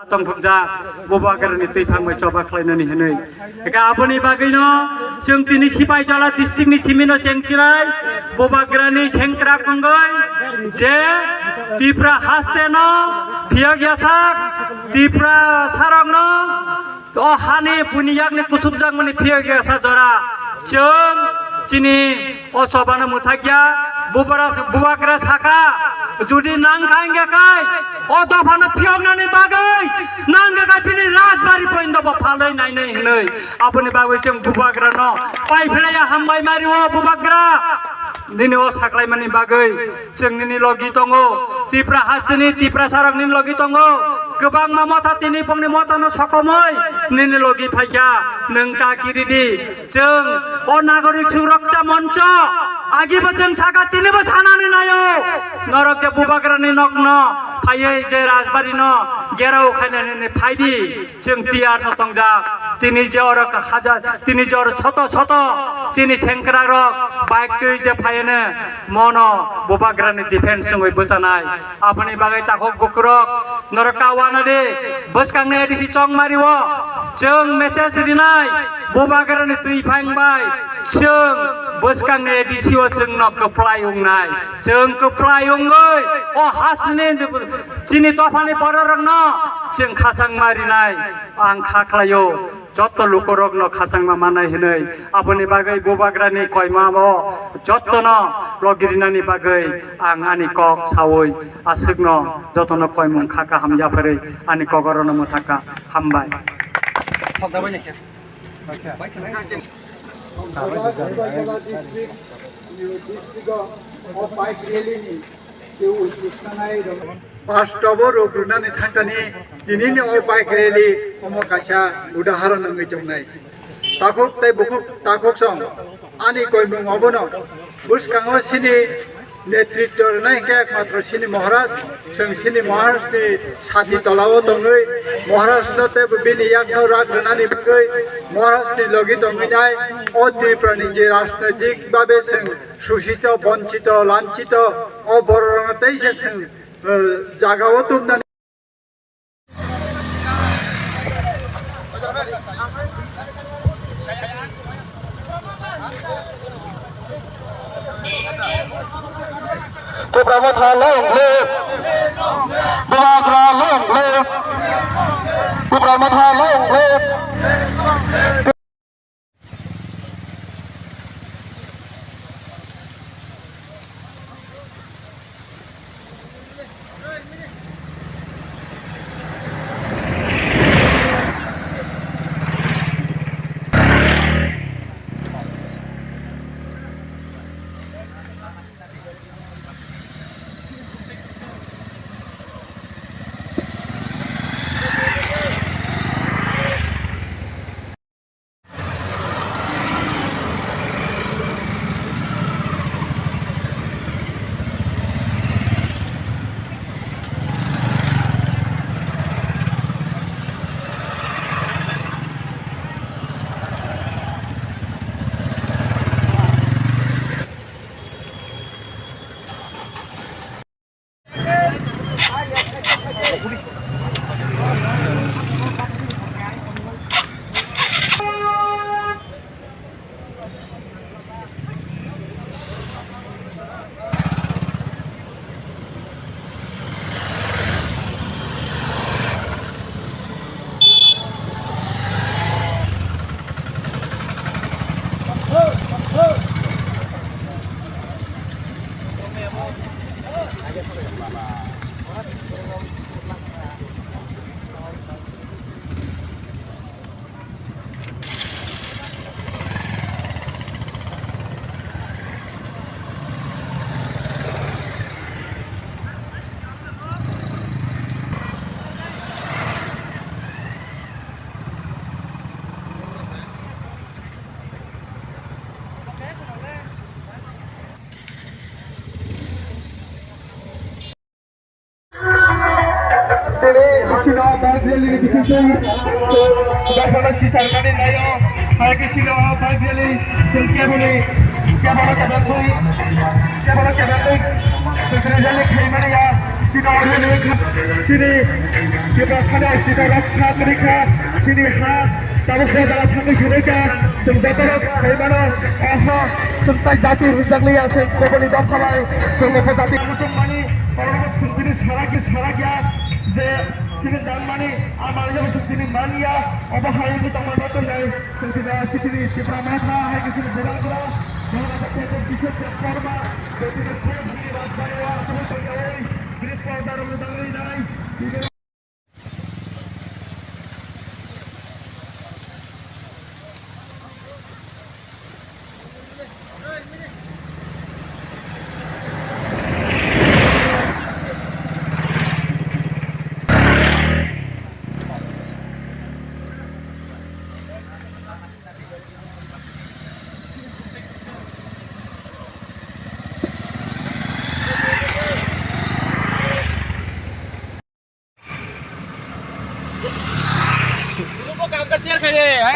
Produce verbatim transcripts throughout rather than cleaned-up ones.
Tongthokjak Bubagrani twi phangbai choba khlainani hinwi. Eka aboni bagwino chwng tini Sipaijala district ni simino chengsinai Bubagrani sengkrak wngwi je Tipra hasteno phiyok yasak, Tipra sarokno o hani buini yakni kusupjakmani phiyok yasa jora chwng chini o chobano mwthakya, bubara, bubagra saka, judi nang kha hingkha khai, o dophano phiyoknani bagwi, nang kha khai bini rajbari poindo bo phalwi nainai hinwi. Aboni bagwi chwng bubagrano pai phlaiya hambai mari o bubagra. Nini o saklaimani bagwi chwng nini logi tongo, Tipra hasteni Tiprasarok nini logi tongo, kwbangma motha tini bongni mothano sokomoi nini logi phaikha, nwng ta kiridi. Chwng o Nagorik Surakcha Moncho agibo chwng saka tinibo sanani naio. Norok je bubagrani nokno phaiwi je rajbari no gerao khainani phaidi. Chwng tiyar no tongjak. Tini je oro hajar, tini je oro soto soto chini sengkrak rok bike twi je phaiano mono bubagrani defense wngwi bwchanai. Aboni bagwi takhuk bukrok norok ta uanadi bwskangni A D C chongmari o chwng message rinai, bubagrani twi phang bai chwng bwskangni A D C o chwngno kwplai wngnai. Chwng kwplai wngwi o hasini chini dophani bororokno chwng khachangma rinai ang kha khlaio. Jotto lukurokno khachangma manai hinwi, aboni bagwi bubagrani koimao jottono logirinani bagwi ang ani kok saui aswkno jotono koimung kha kaham yapharwi ani kok orono mwthakha. Hambai. Pastobo rok rwnani thangkani tinini o bike rally omo kaisa udaharon wngwi tongnai. Takhuk tei bukhuk takhuk song ani koimung obono bwskango sini netritw rwnai hwnkhe ekmatro sini Maharaj, chwng sini Maharajni sati tolao tongwi Maharajno tei bini yakno rak rwnani bagwi Maharajni logi tongwi nai o Tripurani je rajnoitik babe chwng Susicho, bonchito, lanchito, o bororokno teisa chwng, eh, jagao tubnani. Tipra Motha long live! Bubagra long live! Tipra Motha long live! Tini sino bike rally ni bisingtwi, so, dophano sisarmani naio, hai khe sino bike rally, chwng keboni, kebono kebeltwi, kebono kebeltwi, chwng rally khaimani ya. Chini Tiprasani Asmita rokha kwrwi kha, chini ha tabuk bo jala thangwi swrwi kha, chwng joto rok sai mano, oho chwng tai jati rwjakliya se koboni dopha bai chwng bo jati. Muchungmani oro chwng chini sarak sarakya je chini dangmani amari jabo chwng chini manya obo hai wngwi tongma bachailai chwng chini chini Tipra Motha hai khe chini bwrang bwrang.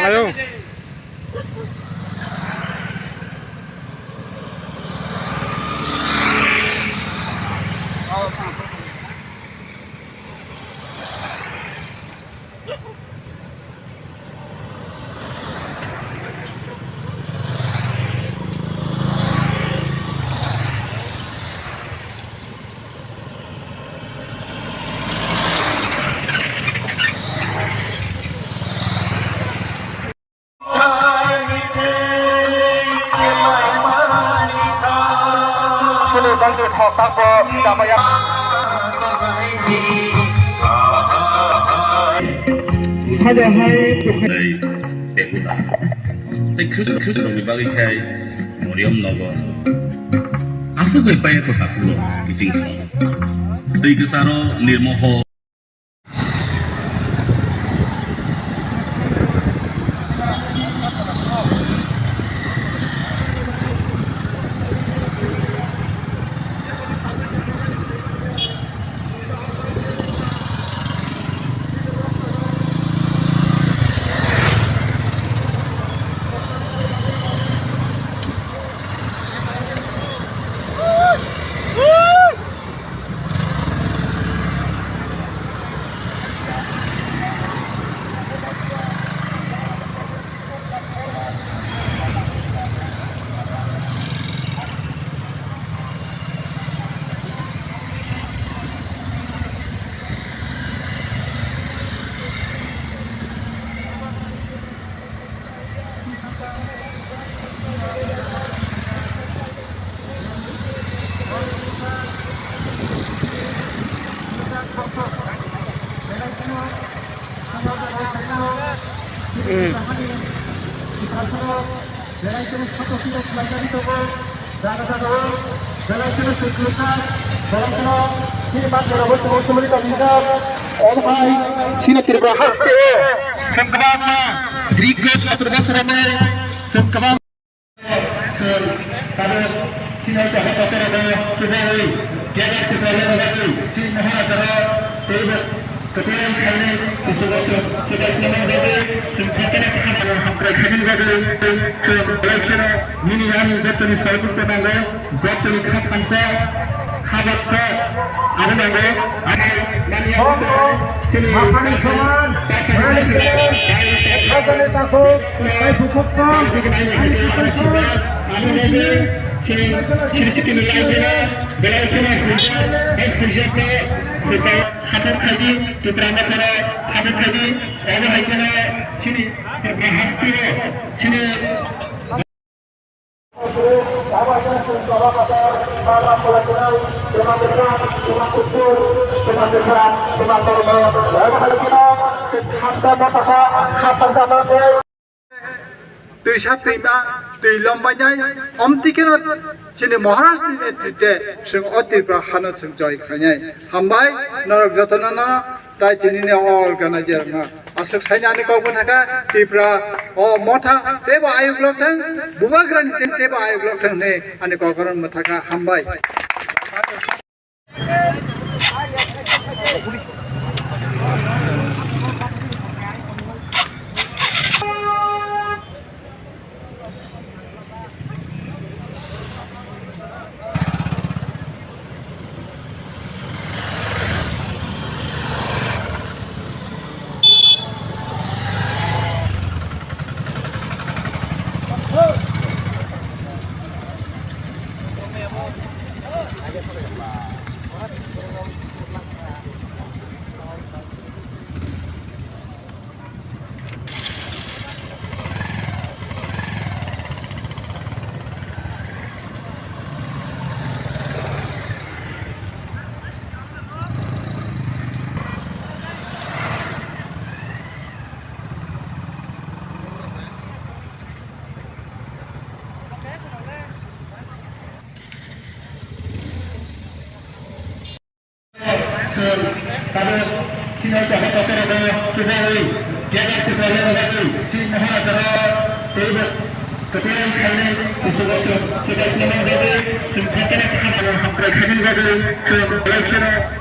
Ayo. Sini bangni thok tak bo damaya. Hada hai. Tei, tei, tei khujur, khujur rokni bagwi khai Moriam nogo. Aswk bai paya kota kulo kiching song. Tei kwcharo nirmoho. Sina Tripura haste sengkrak ma, dikhe chatur bosor ane sengkrak. Sir, tabuk chini hai kaisa kotor abo kubui, Greater Tipraland ni bagwi, chini Maharaja rok teibo kwplai khainai kuchugo chwng swbai khlaina bagwi, chwng jotono kaham hamkrai khainani bagwi, chwng belai kheno nini ani jotoni sahajukta nango, jotoni kha thansa, kha baksa, abo nango, abo mani. Sini Mapani soman, Rajani Takhuk, Taiphuk Khoksa, Ani Khoksa, Sri Sri Sri Lai Dina, belai kheno hujat, hai hujat no, hujat sathok khaidi, Tipra Motharo sathok khaidi, obo hai kheno sini Tripura haste o, sini Twisa twima twi lombainai, omtwi kheno chini Maharaj ni netrite chwng o Tripura hano chwng joy khainai. Hambai norok jotono no. Tai tini ni o organizer no aswk saini ani kok bwthakha Tripura o motha teibo ayuk lok thang, Bubagrani tei teibo ayuk lok thang hinwi ani kok oro mwthakha, hambai.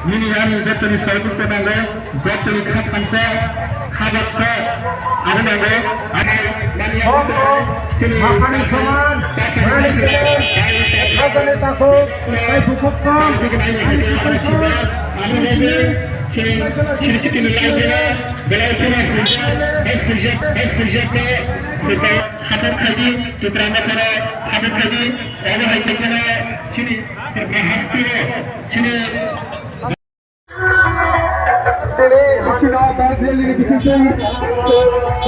Nini ani jotoni sahibukta nango, jotoni kha thansa, kha baksa, abo nango, abo mani ang sini Mapani soman, Raja Neta ko, Taibu Khoksa, Ani Kutai Sor, Ani Nebe, sing siri siti nilai kena, belai kena phuljak, hai phuljak, hai phuljak ko, phuljak, satok khaidi, Tipra Mothano, satok khaidi, obo hai khe kena, sini, Tipra haste, sini, Chini, chini, Bajreli ni bisingtwi, so,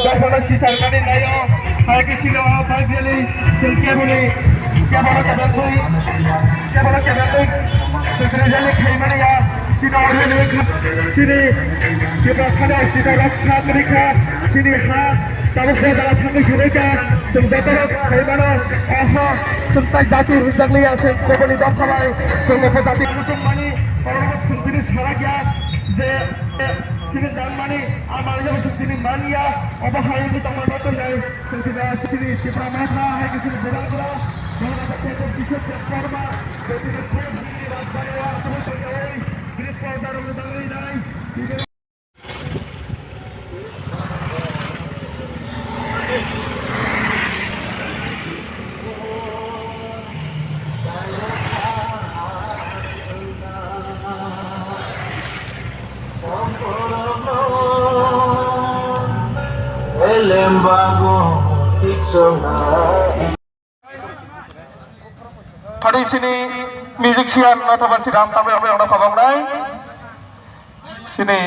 Dapana Sisarmani nayo, hai ke chini, Bajreli, so, keboni, keboni, keboni, keboni, keboni, so, chini, jali khaimani ya, chini, chini, chini, chini, chini, chini, ha, Tabuk bo jala thangwi sirika, chwng joto rok sai mano, oho, chwng tai jati rwjakliya, chwng koboni dopha bai, chwng bo jati. Muchung mani, oro chwng tini sarakya, je, chini dan mani, amar jabo chwng tini manya, obo hai wngwi tongma joto nai, chwng tini, chini Tipra Motha, hai khe chini bura bura, bura bura, kisa kisa korma, chwng tini, chini Rajbari, aswk tongya, bini porda rok dangwi nai, Thani sini musician athoba si ram tabui abo yang dapat bang nai. Sini